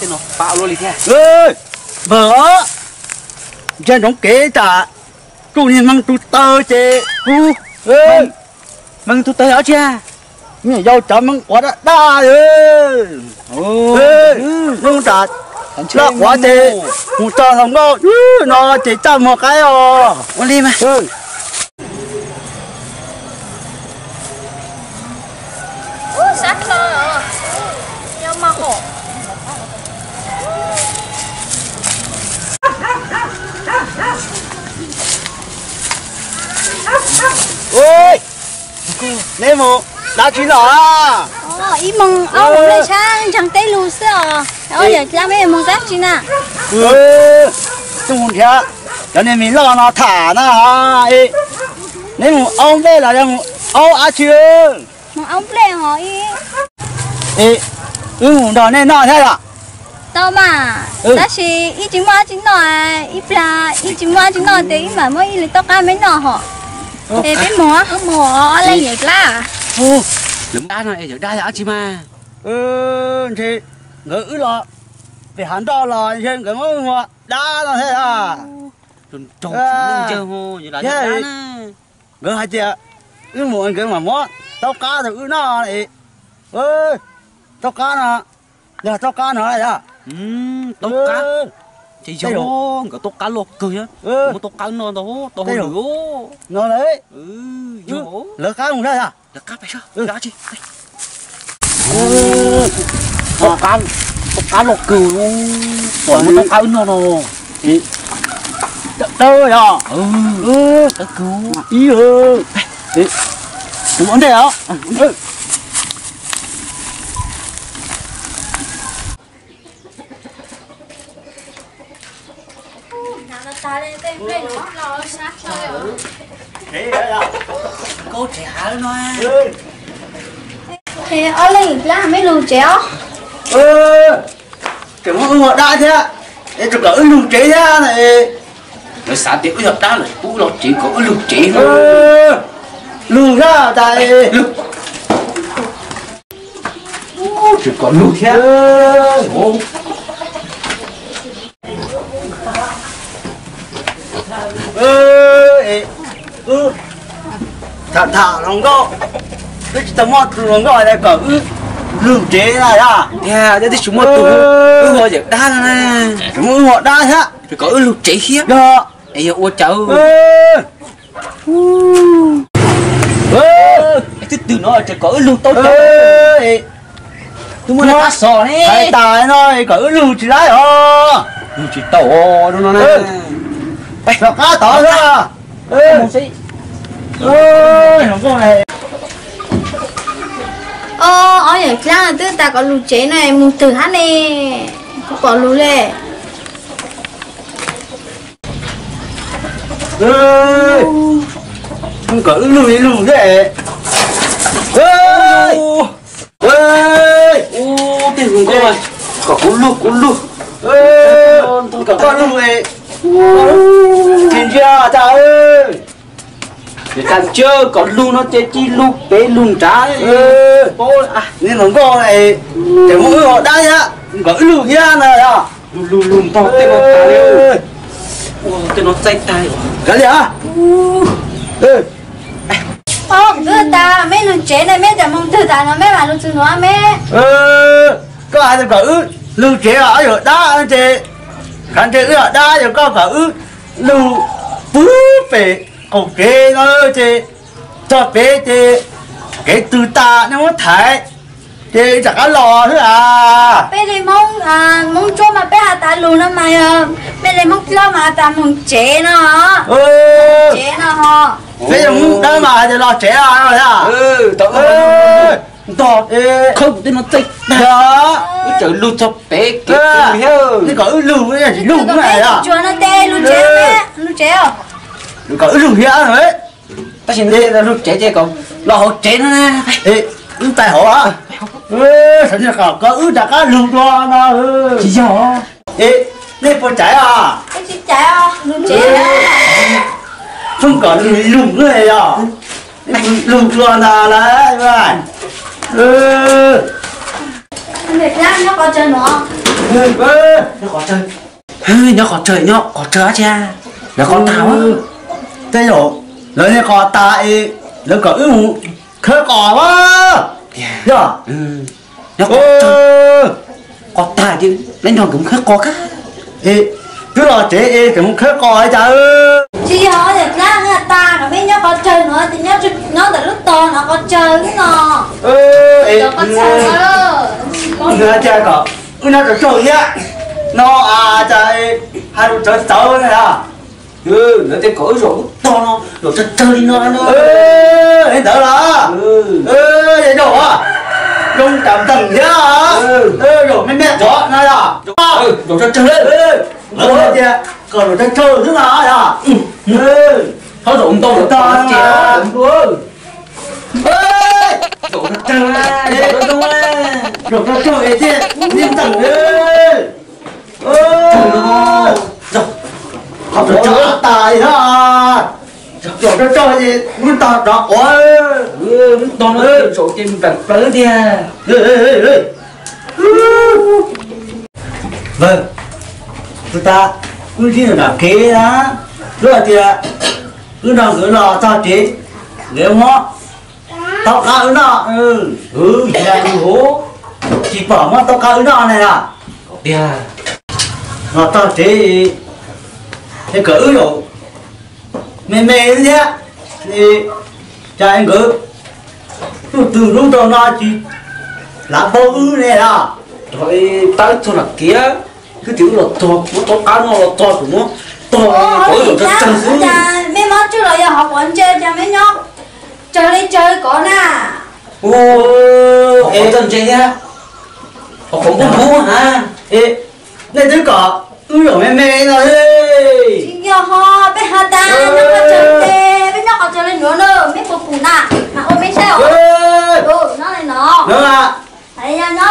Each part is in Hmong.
Npawg, ntsia ntsoov kev tas, kuj niag hmeej tus taw ces kuv, hmeej tus taw ob tsi, me nyuam yaus cov hmeej quav daj daj, hmeej tas loj quav ces mus txog hluas nkauj no ces txaj muag qaib os. Ua li mas. Neb mus dab tsi no? Ib moos ob moos nplej tshab ntseeg teb lug xwb os. Ob yawm dlaab meb mus dab tsi na? Tuaj mus nrhiav cov niag mis loj no tham na. Neb mus aub nplej los yog mus aub dab tsi? Mus aub nplej hos. Wb mus nrog nej noj thiab yom? Tau mas, tab sis ib tsis muaj dab tsi noj, ib plag ib tsis muaj dab tsi noj ces wb mam muab ib li taub qab meb noj hos. Es peb mus, wb mus ob leeg yawm dlaab. Lawv dab no es yawm dab yog dab tsi mas? Ntshe nkawd wb los pem hav nroj los ntshe nkawd muab ua dab no thiab. Nkawd hais tias wb mus nkawd mam muab taub qab rau wb noj. Taub qab no, yog taub qab no yog? Taub qab. Ces yog nkawd taub qab loj kawg thiab, muab taub qab noj ntau tau hauj lwm. No lawv qab mus thiab yog? Taub qab, taub qab loj kawg, pom muab taub qab wb noj no. Dawb yog? Dawb kawg. Ib, tus ua ntej os. Ob leeg dlaab meb lug tsev os. Tseem muab wb ua dab thiab, es tseem kom wb lug tsev thiab. Lawv xav tias wb yog dab lawm pub wb los tsev kom wb lug tsev. Lug thiab tas. Tseem kom lug thiab. Tham tham hluas nkauj, twb tsis tau muaj tus hluas nkauj hais kom wb lug tsev na yog? Tiag, twb tsis muaj tus, wb ua yawm dab no na. Tseem muab wb ua dab thiab, tseem kom wb lug tsev thiab. Yog es yog ua cas twb twg no tseem kom wb lug tau tsev? Twb muaj qab xos ne. Hais tas no kom wb lug tsis laib os. Lug tsis tau no na. Rov qab tod na. Ob yawm dlaab twb tas kom lug tsev no mus twg hab ne? Tsis pom lug le. Kom wb lug ib lug thiab. Tej hluas nkauj, kom kuv lug, kuv lug. Kom koj lug, tsis ntsia tas. Ces tas ntsia kom lug no ces cia lug pem lug nrad. Paub, niag hluas nkauj, ces muab wb ua dab thiab, kom wb lug thiab na yog? Lug lug lug ntog tej no tas li. Ua tej no txaij tag. Kav liam. Twb tas meb lug tsev ne, meb cov moo twg tas no meb mam lug txug nuav meb. Koj hais tias kom wb lug tsev os, yog dab ces, khav ntshe wb yog dab, yog koj kom wb lug pug pem qaum kev no ces txog pem ces kev tws tas nej muab thaiv ces rov qab los xwb as. Peb li Hmoob, Hmoob Tsuab mas peb has tas lug no mas yog, peb li Hmoob Dlawb mas has tas moog tsev no. Tsev no ho. Peb yog Hmoob Dawb mas hais tias los tsev os. Ntog, khawb tej no txaij tag, wb tseem lug txog pem kev thiab. Nej kom wb lug, tsis lug no tes lug tsev, lug tsev. Kom wb lug thiab. Tab sis lug tsev ces kom los hauv tsev no na. Wb tais hauv, kom wb rov qab lug dua no. Tsis yog. Nej puas caiv os? Txhob kom lug lug yog lug dua ntag lawm. Nyob qhov chaw no, Nyob qhov tsawg, nyob qhov tsawg, nyob qhov tsawg dab tsi? Lawv qos tas. Tej zaum lawv niaj qos tas es lawv kom wb mus khawb qos a. Yog, nyob qos tas ces peb nrog nkawd mus khawb qos kab. Twb los tsev es tseem mus khawb qos li cas? Tsis yog, yog dab neeg tas kom peb nyob qos tsawg no ces nyob ntawm lub tog no qos tsawg no. Qos tsawg no. Nws hais tias kom wb nyob tsawg tsawg thiab no, cas hais lus txawv txawv na. Lawv tias kom wb zaum lub tog no, zaum tsawg tsawg li no no. Es ntawd los, yog zaum, zoo tas nteeg thiab, zaum me me qhov no yog. Zaum tsawg tsawg, lawv tias kom zaum tsawg tsawg xwb no yog. Txhob zaum ntau, zaum tog ces zaum tsawg tsawg, zaum tsawg tsawg es thiaj li nteeg. Qhov tseem tsawg tas li thiab, zaum tsawg tsawg ces lub tog rov quav, lub tog no zaum ces npam plawv tiag. Vwm, tus tas, wb ntsib nram kev na, lub hais tias wb nrog nkawd los txog tsev, nkawd muab taub qab wb noj. Ua cas hu tsis pom muab taub qab wb noj ne na? Tiag, los txog tsev es kom wb zaum me me thiab, cas nkawd tsuj tw hlub rau no tsis lav paub wb ne na? Rov tab txog nram kev, twb tias wb los txog muab taub qab noj los txog tseem muab tog, kom wb zaum tsawg tsawg xwb. Mej mob tswj los yog hauv qhov ntse, cas mej nyob tsawg li tsawg ko na? Hauv qhov ntse thiab, hauv qhov npub npub na. Nej twb kom wb zaum me me no. Tsis yog ho, peb has tas nyob qhov tsawg tes, peb nyob qhov tsawg li nuav na, mej puas pum na? Mas ua mej saib os. Nyob li no.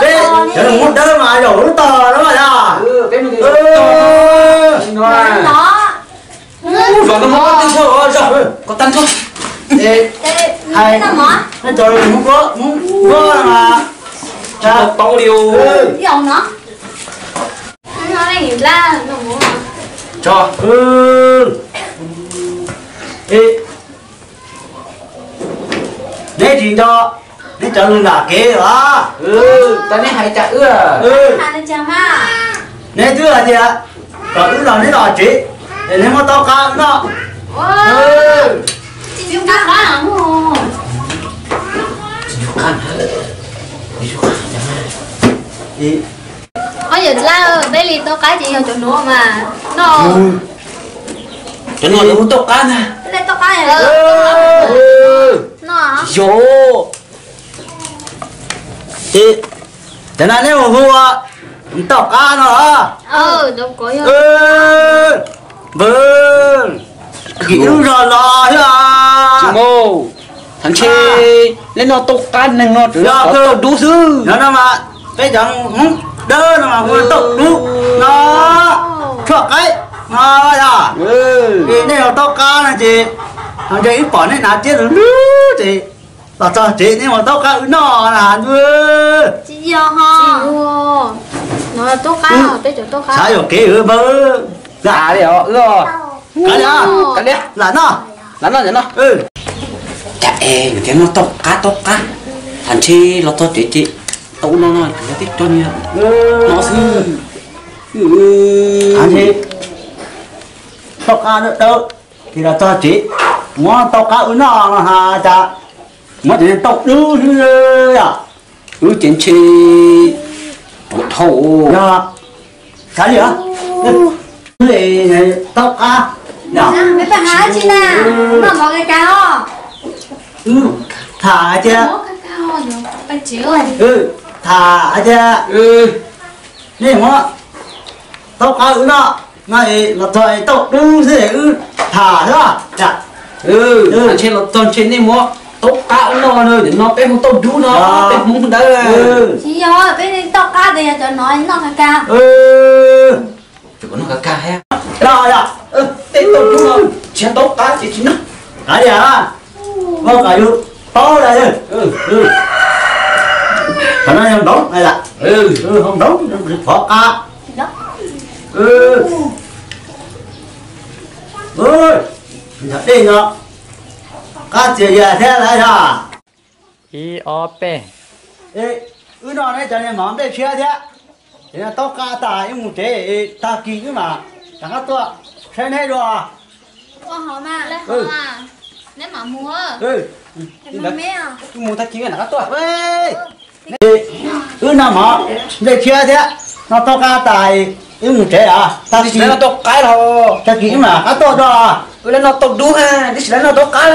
Peb cov muaj dawb mas zaum lub tog no yog. Hais, nej cov Hmoob Hmoob Hmoob mas tsis tau paub li os. Neb tsis nco, neb cov lug nram kev los. Tau neb hais cas wb, neb twb hais tias kom wb los neb los tsev, es neb muab taub qab noj. Ob yawm dab, peb li taub qab ces yog cov nuav mas noj. Cov no lawv hu taub qab ntag. Taub qab no. Yog. Ces cov no neb mus hu taub qab no los. Npawg, kim lub zog los thiab. Tsis muaj, thaum ntshe neb noj taub qab neeg no tsuas yog taub dub xwb. No no mas peb cov Hmoob dawb no mas hu taub dub no, tshuaj qaib no yog. Nej ua taub qab no ces thaum ntshe wb pom neb hnav tiab lug lug ces los txog tsev neb ua taub qab wb noj na ntuj. Tsis yog ho, no taub qab, peb cov taub qab. Xav yuam kev npawg. Kav liam, kav liam, lam noj, lam noj, lam noj. Cas es nws tias noj taub qab taub qab, thaum ntshe los txog tsev ces tau ua no no, kuv yog tib co niag no xwb. Thaum ntshe taub qab dawb dawb, ces los txog tsev muab taub qab wb noj no has cas muab cov niag taub dub xwb yom. Wb ces ntshe puas dhau yog. Kav liam, taub qab, wb tham hais tias, tham hais tias nej muab taub qab wb noj no es los txog es taub dub xwb es wb tham xwb. Ntshe los txog ntshe nej muab taub qab wb noj no, nim no peb hu taub dub no, peb Hmoob dawb. Tsis yog, peb taub qab tes yog cov no noj kag kag. Tsis kom noj kag kag thiab. Tej taub dub no tsis yog taub qab ces tsis noj. Kav liam, koj kom yus paub lawm. Qhov no yog nploov, hau nploov, qhov qab. Nyob dej no, qab txias yas thiab lawm yog? Ib ob peb. Wb noj neb cov niag mov nplej tshiab thiab, es no taub qab tas wb mus tsev, tag kis wb mam rov qab tuaj saib neb dua. Wb mus tag kis wb mam rov qab tuaj. Wb noj mov nplej tshiab thiab, noj taub qab tas wb mus tsev os. Tag kis, tag kis wb mam rov qab tuaj dua. Wb lawv noj tau dub, tab sis lawv noj taub qab.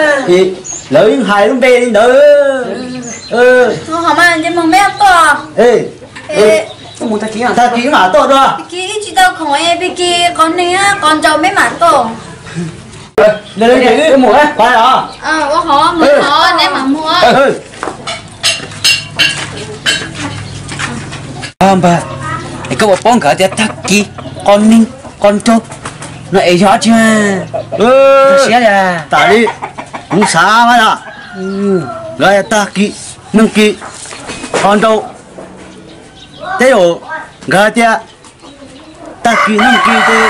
Lawv yeej hais lub npe li ntawd. Tag kis wb mam tuaj dua. Pig kis qos neeg qos nraug meb mam tuaj. Ua hov, neb mam mus. Npawg, es koj puas paub nkawd tias tag kis qos neeg qos nraug no es yog dab tsi? Siab li. Tas li kuv xav mas, nkawd tag kis neeg kis qos nraug, tej zaum nkawd tias tag kis neeg kis ces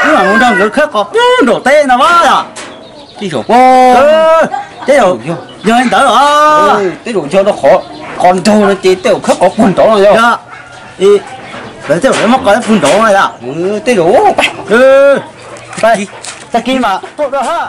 wb mam mus nrog nkawd khawb qos puag nraum teb no mas. Tej zaum yog li ntawd os. Tej zaum yog rau qhov qos nraug no ces tej zaum khawb qos puag nraud no yog. Lawv tej zaum muab qos puag nraud no yog. Tej zaum tag kis mas tuaj dua ha.